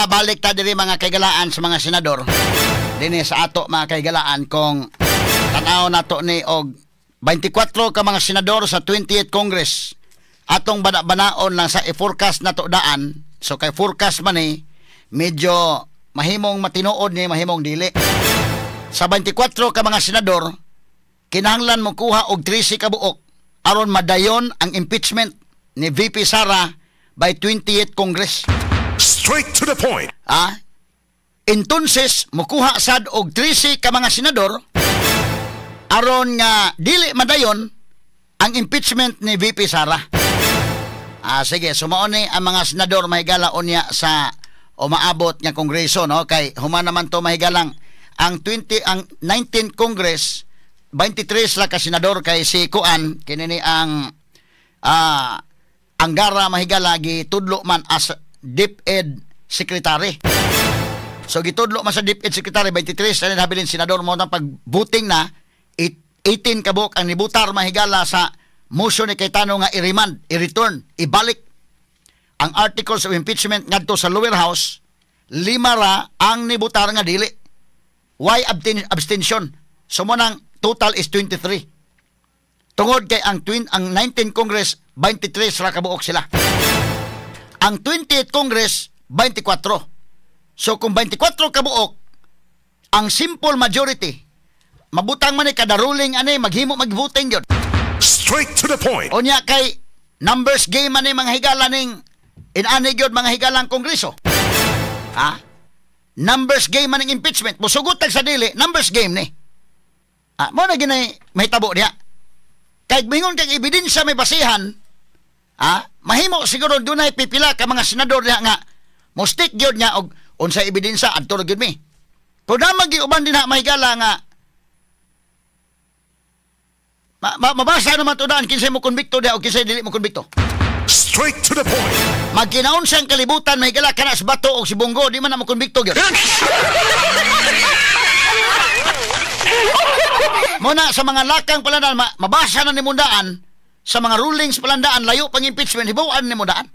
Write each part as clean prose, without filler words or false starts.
Balik ta diri, mga kaigalaan, sa mga senador. Dinhi sa ato, mga kaigalaan, kung tanaw nato ni og 24 ka mga senador sa 20th Congress. Atong bana-banaon lang sa i-forecast nato daan. So kay forecast man ni, medyo mahimong matinuod ni, mahimong dili. Sa 24 ka mga senador, kinahanglan mo kuha og 13 ka buok aron madayon ang impeachment ni VP Sara by 20th Congress. Straight to the point. Ah? Entonces, mukuha sad og 13 ka mga senador aron nga dili madayon ang impeachment ni VP Sara. Ah, sige, so mao ni ang mga senador, mahigala, unya sa umaabot nga kongreso, no, kay human naman to, mahigalang, ang 20 ang 19 Congress, 23 la ka senador, kay si kuan kini ni ang Angara, mahigala, gitudlo man as DepEd Secretary. So gitudlo man sa DepEd Secretary, 23 sa habilin senador mo na pag-voting na, 18 ka buok ang nibutar, mahigala, sa motion ni Cayetano nga i-remand, i-return, ibalik ang articles of impeachment ngadto sa lower house. Lima ra ang nibutar nga dili. Way abstention? So mo nang total is 23. Tungod kay ang 19 Congress, 23 ra kabuok sila. Ang 20th Congress, 24. So kung 24 kabuok, ang simple majority, mabutang man ni kada ruling ani, maghimo mag-voting gyud. Straight to the point. Unya kay numbers game man ni, mga higala, ning inani gyud, mga higalang kongreso. Ha? Numbers game man ning impeachment. Musugot tag sa dili, numbers game ni. Ah, mo na ginay mahitabo diha. Kay mingon kag ebidensya may basihan, mahimo siguro dunay pipila ka mga senador diha nga mo stick gyud nga og unsa ebidensya, adto ra gyud mi. Kung na uban din ha, mahigala, nga mabasa naman to daan kinsay mo konbikto diha o kinsay dili mo konbikto. Straight to the point. Magkinaon siyang kalibutan, mahigala, kana sa Bato o si Bong Go, di man na mo konbikto gyud. Muna sa mga lakang palandaan, mabasa na ni mundaan, sa mga rulings palandaan, layo pang impeachment, hibuan ni mundaan.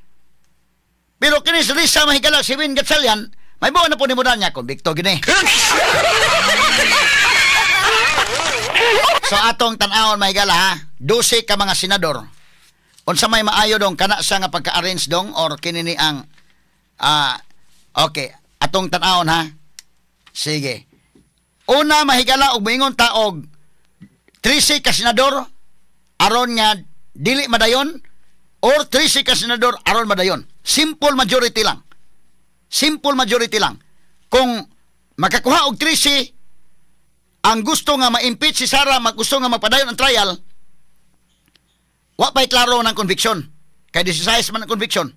Pero kini si Risa, mahigala, si Win Gatchalian, may buwan na po ni mundaan niya, konbikto gini. So atong tan-awon, mahigala ha, 12 ka mga senador. Unsa may maayo dong, kana siya nga pagka-arrange dong or kini ni ang okay, atong tan-awon ha. Sige. Una, mahigala, og moingon ta og 13 ka senador aron nga dili madayon or 13 ka senador aron madayon. Simple majority lang. Simple majority lang. Kung makakuha og 13 ang gusto nga ma-impeach si Sara, gusto nga magpadayon ang trial, wa pa'y klaro ng conviction. Kay 16 man ang conviction.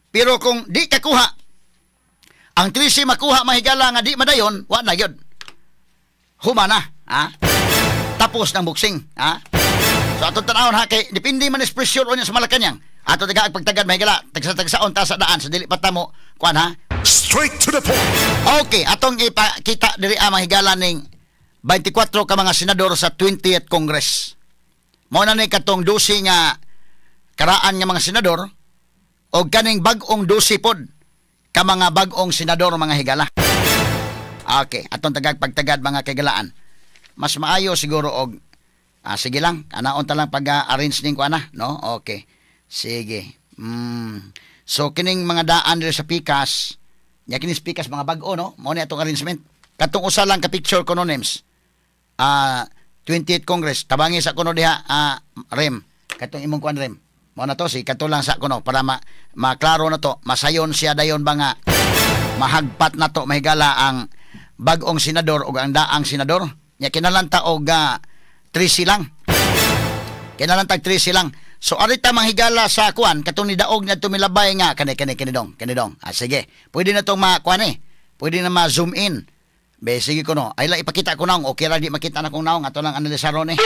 Pero kung di kakuha, ang 13 makuha, mahigala, nga di madayon, wa na yun. Humana, ha? Tapos ng boxing, ha? So atong tanawon ha, kay depende man is pressure unya sa Malacanang. Ato taga pagtagad, mahigala, tagsa-tagsaon ta sa daan sa dili pa tamo kuan ha. Straight to the point. Okay, atong ipakita diri ang mahigala ning 24 ka mga senador sa 20th Congress. Mao na ni katong 12 nga karaan nga mga senador og kaning bag-ong 12 pod ka mga bag-ong senador, mga higala. Okay, atong tagag pagtagad, mga kaigalaan. Mas maayo siguro og sige lang, anaon ta lang pag-arrange ning kuan na, no? Okay. Sige. So kining mga daan diri sa pikas, nya kining pikas mga bag-o, no? Mao ni atong arrangement. Katong usa lang ka picture kuno names. 20th Congress, tabangi sa kuno diha, Rem. Katong imong kuan, Rem. Mao na to si kato lang sa kuno para maklaro na to, masayon siya dayon ba nga mahagpat na to, mahigala, ang bag-ong senador ug ang daang senador. Nya kinalanta og 13 lang. Kinalanta 13 lang. So arita, manghigala, sa kuan katong nidaog nga tumilabay nga kani kani kani dong, kani dong. Ah, sige. Pwede na tong makuan eh. Pwede na ma-zoom in. Be, sige ko no. Ay lang ipakita ko naong. Okay ra di makita na kong naong. Ato lang analisaron eh.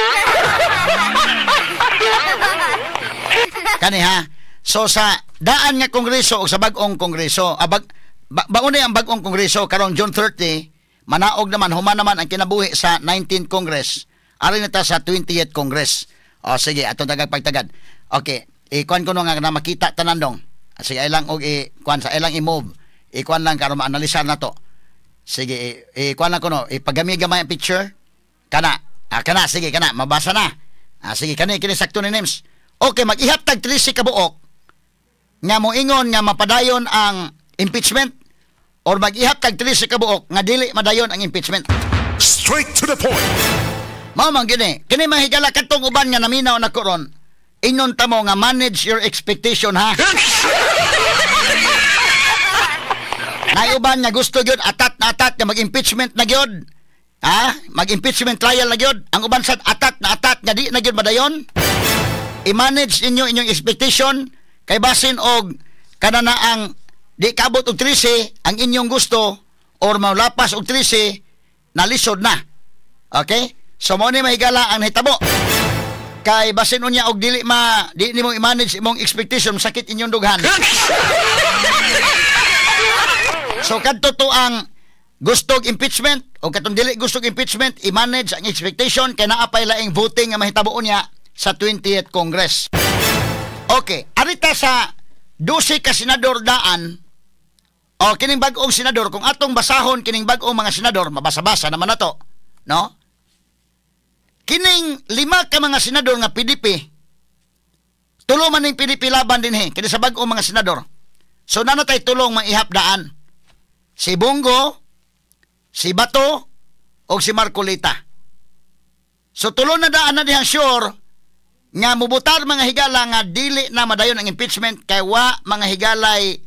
Kani ha. So sa daan nga kongreso o sa bag-ong kongreso, baon ang bag-ong kongreso karong June 30, manaog naman, human naman ang kinabuhi sa 19th Congress. Ari na ta sa 20th Congress. O sige, atong tagag pagtagad. Okay, ikuan ko no nga na makita tanan dong. Sige, ay lang og i kuan sa ilang i-move. Ikuan lang karon, maanalisar na to. Sige, ikuan lang ko, no. Ipagami gamay ang picture. Kana. Ah, kana, sige, kana. Mabasa na. Ah, sige, kani, kini sakto ni names. Okay, mag-ihap tag 13 ka buok nga moingon nga mapadayon ang impeachment or mag-ihap tag 13 ka buok nga dili madayon ang impeachment. Straight to the point. Mao man gini. Kini, mga higala, katong uban nga naminaw na koron. Ingon ta mo nga manage your expectation, ha. Nay uban nga gusto gyud atat na atat nga mag-impeachment na gyud. Ha? Mag-impeachment trial na gyud. Ang uban sad atat na atat nga di na gyud madayon. I-manage ninyo inyong expectation kay basin og kana na ang di kaabot og 13 ang inyong gusto or maulapas og 13, nalisod na. Okay? So mo ni, mahigala, ang nahitabo. Kay basin unya og dili ma di nimo i-manage imong expectation, sakit inyong dughan. So kadto to ang gustog impeachment o katong dili gustog impeachment, i-manage ang expectation kay naa pay laing voting nga mahitabo unya sa 20th Congress. Okay, arita sa 12 ka senador daan o kining bag-ong senador, kung atong basahon kining bag-ong mga senador, mabasa-basa naman nato, no? Kining lima ka mga senador nga PDP, tulo man ning PDP laban dinhi kini sa bag-ong mga senador. So naa na tay tulong maihap daan. Si Bong Go, si Bato, o si Marcoleta. So tulo na daan na dihang sure nga mubutar, mga higala, nga dili na madayon ang impeachment kay wa, mga higalay,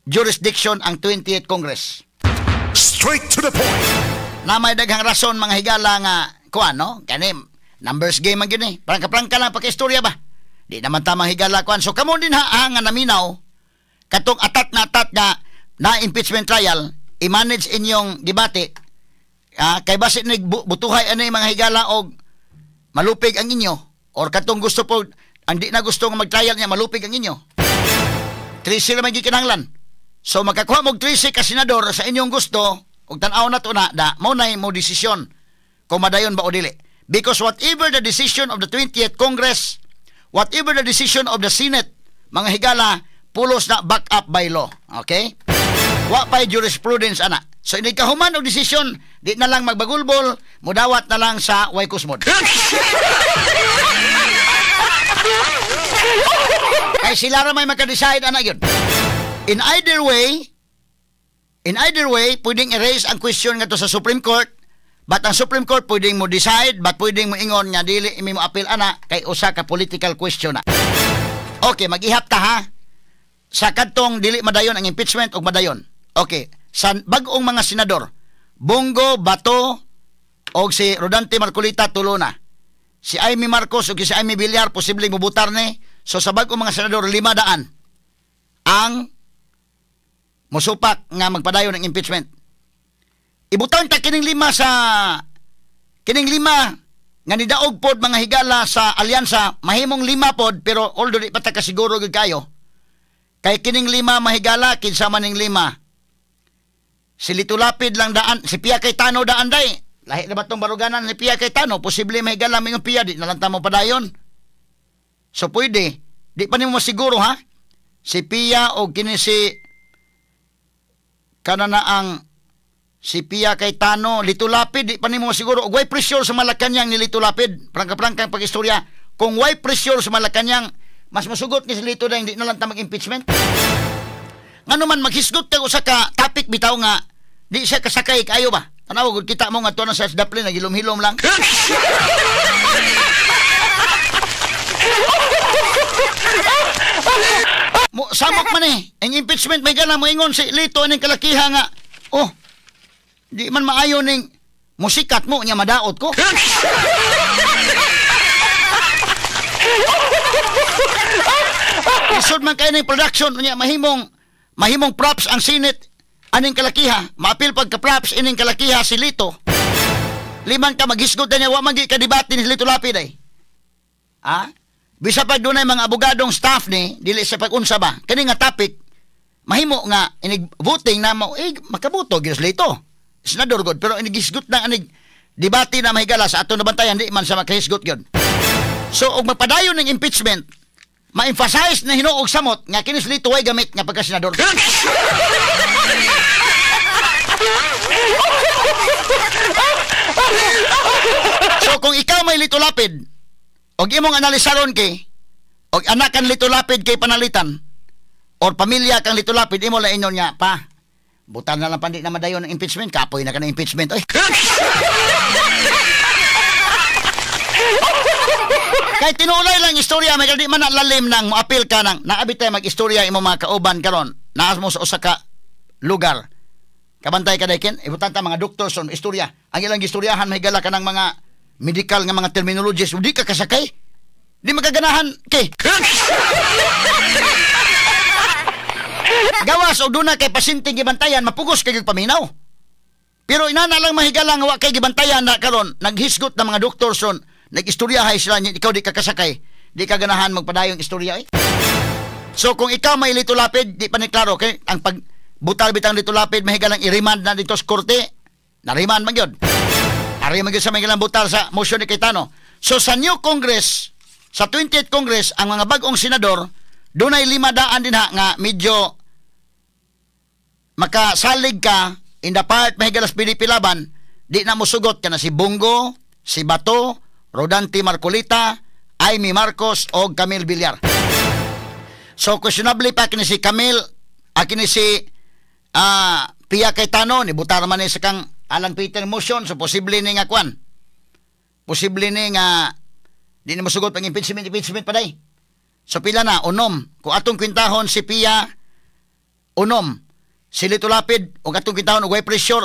jurisdiction ang 20th Congress. Straight to the point. Na may daghang rason, mga higala, nga kuan, no, kani numbers game man gyud ni. Prangka-prangka lang pagka-istorya ba. Di naman tamang higala kuan. So kamo din ha, nga naminaw katong atat na atat nga na impeachment trial, i-manage inyong debate, ah, kay basin ni butuhay ani, mga higala, og malupig ang inyo or katong gusto po ang di na gusto nga mag-trial niya, malupig ang inyo. 13 ra man gikinahanglan. So makakuha mo og 13 ka senador sa inyong gusto ug tan-aw na to na da mo na mo desisyon kung madayon ba o dili. Because whatever the decision of the 20th Congress, whatever the decision of the Senate, mga higala, pulos na back up by law. Okay? Wa pay jurisprudence ana. So ini kahuman og desisyon, di na lang magbagulbol, mudawat na lang sa way kusmod. Kay sila ra may maka-decide ana yun. In either way, pwedeng i-raise ang question nga to sa Supreme Court, but ang Supreme Court pwedeng mo decide, but pwedeng mo ingon nga dili imi mo appeal ana kay usa ka political question na. Okay, mag-ihap ta, ha. Sa kadtong dili madayon ang impeachment ug madayon. Okay, sa bag-ong mga senador, Bong Go, Bato og si Rodante Marcoleta, tulo na. Si Imee Marcos ug si Aimee Villar posibleng mubutar ni. So sa bag-ong mga senador, 500 ang musupak nga magpadayon ng impeachment. Ibutang ta kining lima sa kining lima nga nidaog pod, mga higala, sa alyansa, mahimong lima pod, pero although di pa ta kasiguro gyud kayo. Kay kining lima, mahigala, kinsa man ning lima? Si Lito Lapid lang daan, si Pia Cayetano daan day. Lahi na ba tong baruganan ni Pia Cayetano? Posible, mahigala, mingon Pia, di na lang ta mo padayon. So pwede, di pa nimo masiguro, ha. Si Pia o kini si kana na ang si Pia Cayetano, Lito Lapid, di pa nimo siguro. Og way pressure sa Malacanang ni Lito Lapid. Prangka-prangka ang pag-istorya. Kung way pressure sa Malacanang, mas masugot ni si Lito na hindi na lang ta mag-impeachment. Ngano man maghisgot kag usa ka topic bitaw nga di siya kasakay kayo ba? Tanaw gud kita mo nga na sa Daplin, nagilom-hilom lang. Mo samok man eh. Ang impeachment may gana moingon si Lito aning kalakiha nga, oh, di man maayo ning musikat mo nya madaot ko. Isod man kayo ng production niya, mahimong mahimong props ang Senate aning kalakiha, maapil pagka props ining kalakiha si Lito. Liman ka maghisgot na niya, wa man ka debate ni Lito Lapid ay. Ha? Bisa pag dunay mga abogadong staff ni, dili sa pag-unsa ba, kani nga topic, mahimo nga inig voting na mo, eh, makabuto gyud Lito. Senador god, pero inigisgot na anig debate na mahigala sa ato nabantayan, di man sa makahisgot gyud. So og magpadayon ng impeachment, Ma-emphasize na hinuog samot nga kini si Lito way gamit nga pagka-senador. So kung ikaw may Lito Lapid og imong analisaron kay og anak kan Lito Lapid kay panalitan or pamilya kang Lito Lapid, imo la ingon nga pa butan na lang pandi na madayon ng impeachment, kapoy na ka ng impeachment oy. Kay tinuolay lang istorya, may di man lalim nang moapil ka nang naabit tayo mag-istorya imo mga kauban karon. Naas mo sa usa ka lugar. Kabantay ka dayken, ibutan ta mga doktor sa istorya. Ang ilang istoryahan mahigala ka ng mga medical nga mga terminologies, di ka kasakay. Di makaganahan kay. Gawas og duna kay pasyente gibantayan, mapugos kay paminaw. Pero inana lang mahigala nga wa kay gibantayan na karon, naghisgot na mga doktor son. Nag-istoryahay sila niya, ikaw di ka kasakay. Di ka ganahan magpadayong istorya eh. So kung ikaw may Lito Lapid, di pa ni klaro kay ang pagbutal bitang Lito Lapid mahigalang i-remand na dito sa korte. Na-remand man gyud. Ari man gyud sa mahigalang butal sa motion ni Cayetano. So sa new Congress, sa 20th Congress, ang mga bag-ong senador dunay 500 din ha nga medyo makasalig ka in the part mahigalas PDP Laban, di na mosugot ka na si Bongo, si Bato, Rodante Marcolita, Amy Marcos o Camille Villar. So questionable pa kini si Camille, kini si Pia Cayetano, ni butar man ni sa kang Alan Peter motion, so posible ni nga kwan. Posible ni nga di na mosugot pang impeachment pa day. So pila na unom. Kung atong kwintahon si Pia unom, si Lito Lapid og atong kwintahon og way pressure,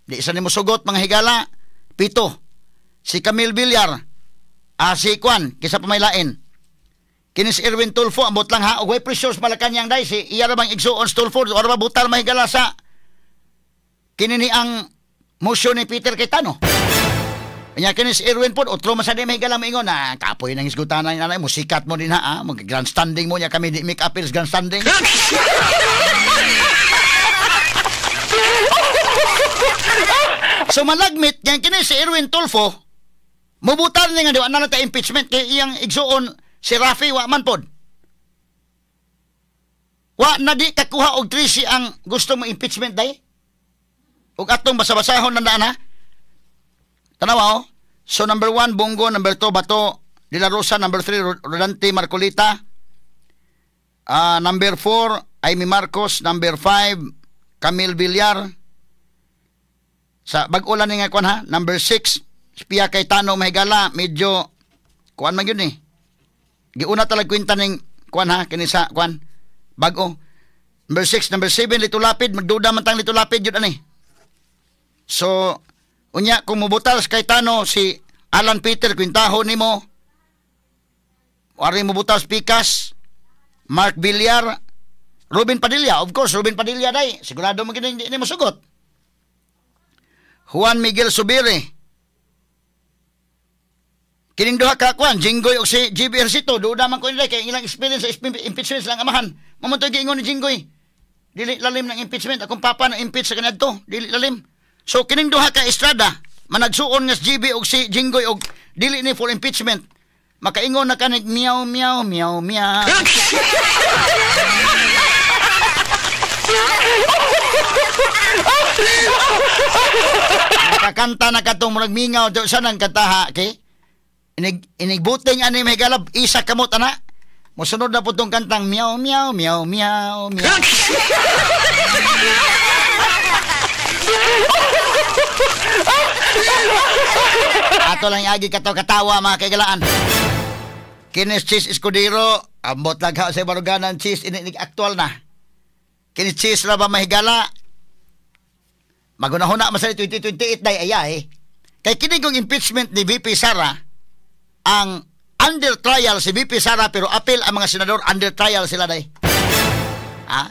di isa ni mosugot mga higala, 7. Si Camille Villar, si Kwan, kisa pa may lain. Kini si Erwin Tulfo, ambot lang ha, og way pressure sa Malacañang day, si iya ra bang igsuon sa Tulfo, ora ba butar mahigala sa kini ni ang motion ni Peter Cayetano. Kanya kini si Erwin po, otro man sa di mahigala moingon na kapoy nang isgutanan ni nanay, musikat mo din ha, mag grandstanding mo niya kami di make appeals grandstanding. So malagmit yan kini si Erwin Tulfo, mubutar niya nga di wa na ta impeachment kay iyang igsuon si Rafi wa man pod. Wa na di kakuha og 13 ang gusto mo impeachment day. Ug atong basa-basahon na daan ha. Tanawa oh. So number 1 Bongo, number 2 Bato de la Rosa, number 3 Rodante Marcolita, number 4 Amy Marcos, number 5 Camille Villar. Sa bag-o lang nga kuan ha, number 6 Pia Cayetano mahigala, medyo kuan man gyud ni. Giuna talag kwenta ning kuan ha, kini sa kuan bag-o. Number 6, number 7 Lito Lapid, magduda man tang Lito Lapid jud ani. So unya kung mubutal sa Cayetano si Alan Peter kwintahon nimo. Wari mubutal sa Picas, Mark Villar, Ruben Padilla, of course Ruben Padilla day, sigurado man gyud hindi mo sugot. Juan Miguel Subiri. Kining duha ka kuan, Jinggoy og si GB Ejercito, duda man ko nila kay ilang experience sa impeachment lang amahan. Mamuntoy giingon ni Jinggoy. Dili lalim ng impeachment, akong papa na impeach sa kanadto, dili lalim. So kining duha ka Estrada, managsuon nga si GB og si Jinggoy og dili ni for impeachment. Makaingon na kanig meow meow meow meow. Nakakanta na katong murag mingaw do sa nang kantaha kay inigbuting ani may galab isa kamot ana. Mosunod na po tong kantang meow meow meow meow meow. Ato lang agi katawa mga kaigalaan. Kinis Cheese Escudero, ambot lang ha sa baruganan Cheese ini aktual na. Kinis Cheese ra ba mahigala? Magunahuna man sa 2028 day ayay. Kay kini kong impeachment ni VP Sara, ang under trial si VP Sara pero appeal ang mga senador, under trial sila day. Ha?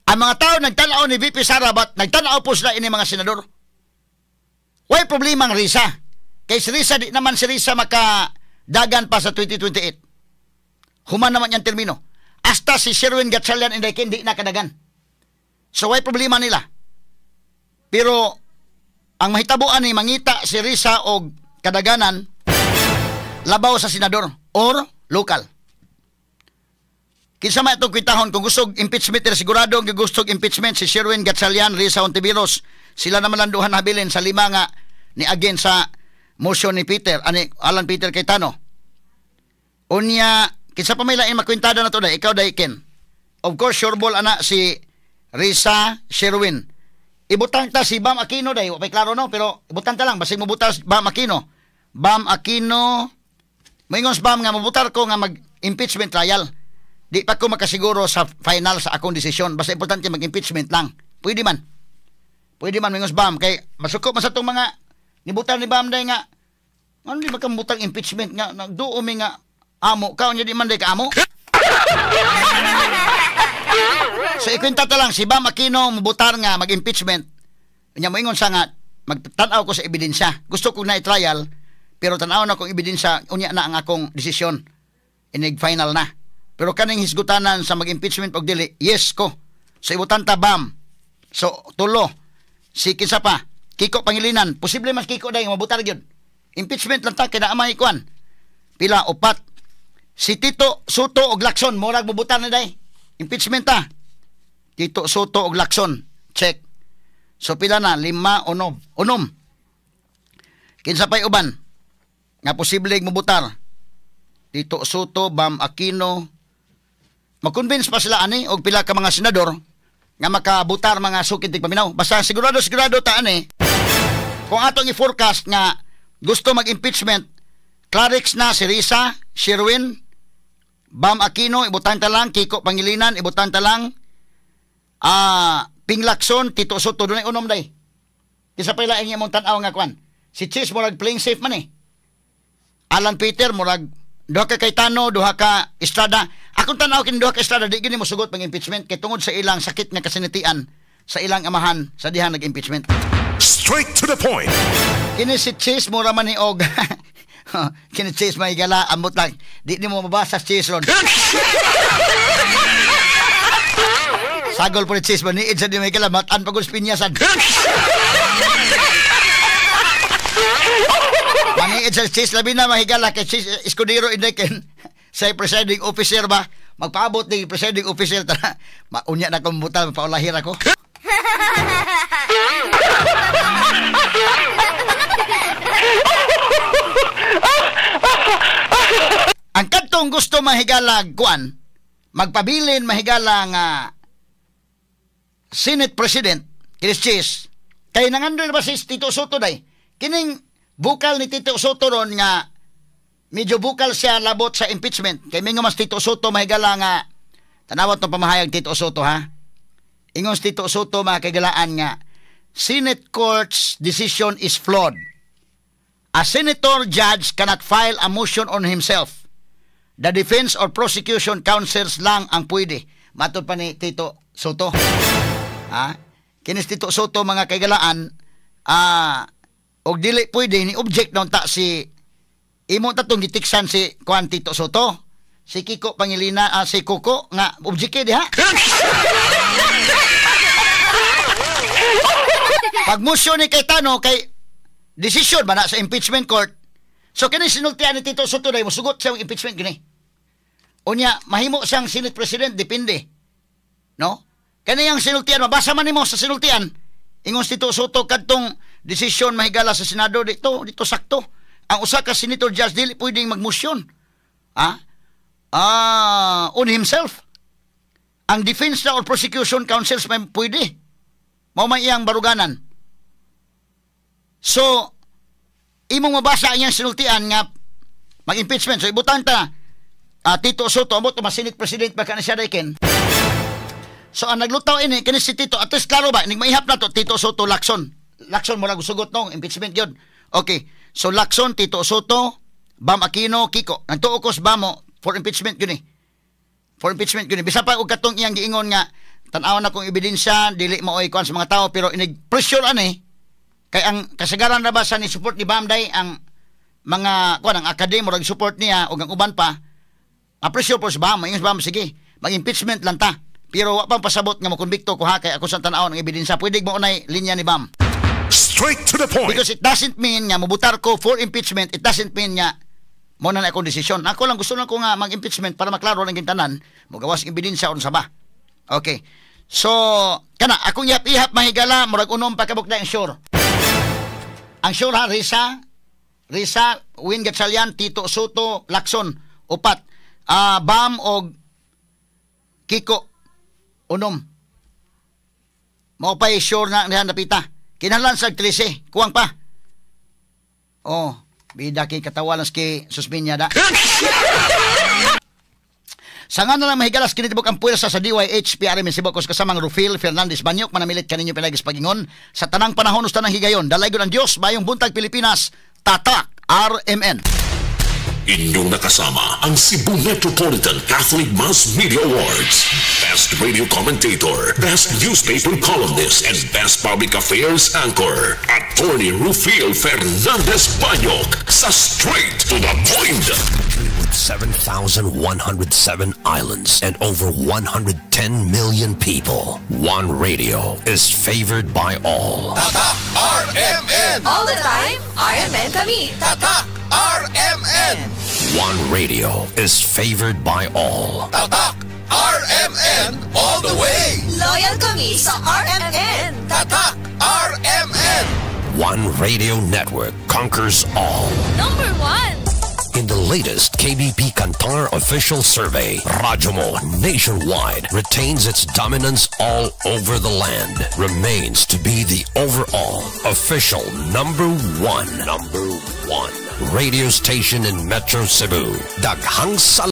Ang mga tao nagtan-aw ni VP Sara but nagtan-aw po sila ini mga senador. Way problema ang Risa. Kay si Risa di naman si Risa makadagan pa sa 2028. Human naman yung termino. Hasta si Sherwin Gatchalian inday hindi na kadagan. So way problema nila. Pero ang mahitabuan ni mangita si Risa og kadaganan labaw sa senador or local. Kinsa man itong kwintahon kung gusto impeachment nila, sigurado ang gusto impeachment si Sherwin Gatchalian, Risa Hontiveros. Sila naman lang duha nabilin sa lima nga ni against sa motion ni Peter, ani Alan Peter Cayetano. Unya, kinsa pa may lain makwintada na to day, ikaw day, Ken? Of course, sure ball ana si Risa, Sherwin. Ibutang ta si Bam Aquino day, wa pay klaro, no, pero ibutang ta lang basig mobutar si Bam Aquino. Bam Aquino, moingon si Bam nga mobutar ko nga mag-impeachment trial. Di pa ko makasiguro sa final sa akong desisyon. Basta importante mag-impeachment lang. Pwede man. Pwede man moingon si Bam kay masuko man sa tong mga nibutar ni Bam day nga ano di ba kang butang impeachment nga nagduo mi nga amo ka, unya di man day ka amo. So ikwenta ta lang si Bam Aquino mobutar nga mag-impeachment. Unya moingon sa nga magtan-aw ko sa ebidensya. Gusto ko na i-trial pero tan-aw na kong ebidensya, unya na ang akong desisyon. Inig final na. Pero kaning hisgutanan sa mag-impeachment og dili, yes ko. So ibutan ta Bam. So tulo. Si kinsa pa? Kiko Pangilinan. Posible mas Kiko day mabutar gyud. Impeachment lang ta kay naa may kuan. Pila, upat. Si Tito Sotto og Lacson murag mobutar na day. Impeachment ta. Tito Sotto og Lacson. Check. So pila na? Lima, unom. Unom. Kinsa pa'y uban nga posible mobutar? Tito Sotto, Bam Aquino. Makonvince pa sila ani og pila ka mga senador nga makabutar mga sukid tigpaminaw. Basta sigurado sigurado ta ani kung atong i-forecast nga gusto mag-impeachment, Clarix na si Risa, Sherwin, Bam Aquino, ibutan ta lang, Kiko Pangilinan, ibutan ta lang, Ping Lacson, Tito Sotto, dunay unom day. Kinsa pa laing imong tan-aw nga kwan? Si Chiz murag playing safe man eh. Alan Peter murag duha ka Cayetano, duha ka Estrada. Akong tan-aw kini duha ka Estrada di gini mosugot pang impeachment kay tungod sa ilang sakit nga kasinatian sa ilang amahan sa diha nag-impeachment. Straight to the point. Kini si Chiz mura man ni og kini Chiz may gala ambot lang. Di nimo mabasa si Chiz ron. Sagol po ni Chiz ba niid sa di may gala matan pagod sa pinyasan. Maniid sa Chiz labi na mahigala kay Chiz Escudero indeken sa presiding officer ba magpaabot ni presiding officer ta maunya na kong butal mapaulahir ako. Ang kadtong gusto mahigala kuan magpabilin mahigala nga Senate President Chris Chiz kay nangandoy ba si Tito Sotto day kining bukal ni Tito Sotto ron nga medyo bukal siya labot sa impeachment. Kay mingo mas Tito Sotto mahigala nga tanawat tong pamahayag Tito Sotto ha. Ingon si Tito Sotto mga kaigalaan nga Senate Court's decision is flawed. A senator judge cannot file a motion on himself. The defense or prosecution counsels lang ang pwede. Matod pa ni Tito Sotto. Ha? Kinis Tito Sotto mga kaigalaan og dili pwede ni object na unta si imo tatong gitiksan si kuan Tito Sotto. Si Kiko Pangilina, si Koko nga object diha. Pag motion ni Cayetano kay decision ba na sa impeachment court. So kini sinultian ni Tito Sotto day mosugot siyang impeachment kini. Unya mahimo siyang Senate President depende. No? Kani ang sinultian mabasa man nimo sa sinultian. Ingon si Tito Sotto kadtong desisyon mahigala sa Senado dito dito sakto. Ang usa ka senator judge dili pwedeng magmotion. Ha? On himself. Ang defense na or prosecution counsels may pwede. Mao may iyang baruganan. So, imong mabasa ang iyang sinultian nga mag-impeachment. So, ibutan ta Tito Sotto, amot mas Senate President ba ka na siya dayken. So, ang naglutaw ini, kini si Tito, at least klaro ba, ning maihap na to, Tito Sotto, Lacson. Lacson, mura gusugot nong impeachment yun. Okay. So, Lacson, Tito Sotto, Bam Aquino, Kiko. Nagtuo ko sa Bamo for impeachment yun eh. For impeachment yun eh. Bisa pa og katong iyang giingon nga, tan-aw na kong ebidensya, dili maoy kuan sa mga tao, pero inig pressure ani, kay ang kasagaran na ba sa ni support ni Bam day, ang mga, kuan, ang academy, murag support niya, o ang uban pa, ang pressure po sa Bam, ingon sa Bam, sige, mag-impeachment lang ta. Pero wa pang pasabot nga mokonbikto ko ha, kay ako sa tan-aw ng ebidensya, pwede mo unay linya ni Bam. Straight to the point. Because it doesn't mean nga mobutar ko for impeachment, it doesn't mean nga Mao na akong desisyon. Ako lang, gusto lang ko nga mag-impeachment para maklaro lang tanan, mogawas ebidensya unsa ba. Okay. So, kana akong ihap-ihap, mahigala, murag unom pa kabuk na ang sure. Ang sure ha, Risa, Risa, Win Gatchalian, Tito Sotto, Lacson, upat. Bam og Kiko, unom. Mao pa'y sure na dihan napita. Kinahanglan sa 13, kuwang pa. Oh, bida kay katawa lang kay Susminya da. Sa nga na lang, mahigalas, kinitibok ang puwersa sa DYH PRM Cebu ko kasamang Rufil Fernandez Banyok manamilit kaninyo pinagis pagingon sa tanang panahon sa tanang higayon. Dalaygon ang Dios, maayong buntag, Pilipinas. Tatak RMN. Inyong nakasama ang Cebu Metropolitan Catholic Mass Media Awards. Best Radio Commentator, Best Newspaper Columnist, and Best Public Affairs Anchor. Attorney Rufil Fernandez Banyok sa Straight to the Point. With 7,107 islands and over 110 million people, One Radio is favored by all. Tatak RMN! All the time, RMN kami. Tatak RMN! One Radio is favored by all. Tatak RMN all the way! Loyal kami sa RMN. Tatak RMN! One Radio Network conquers all. Number one. In the latest KBP Kantar official survey, Radyo nationwide retains its dominance all over the land, remains to be the overall official number one radio station in Metro Cebu. Daghang salamat.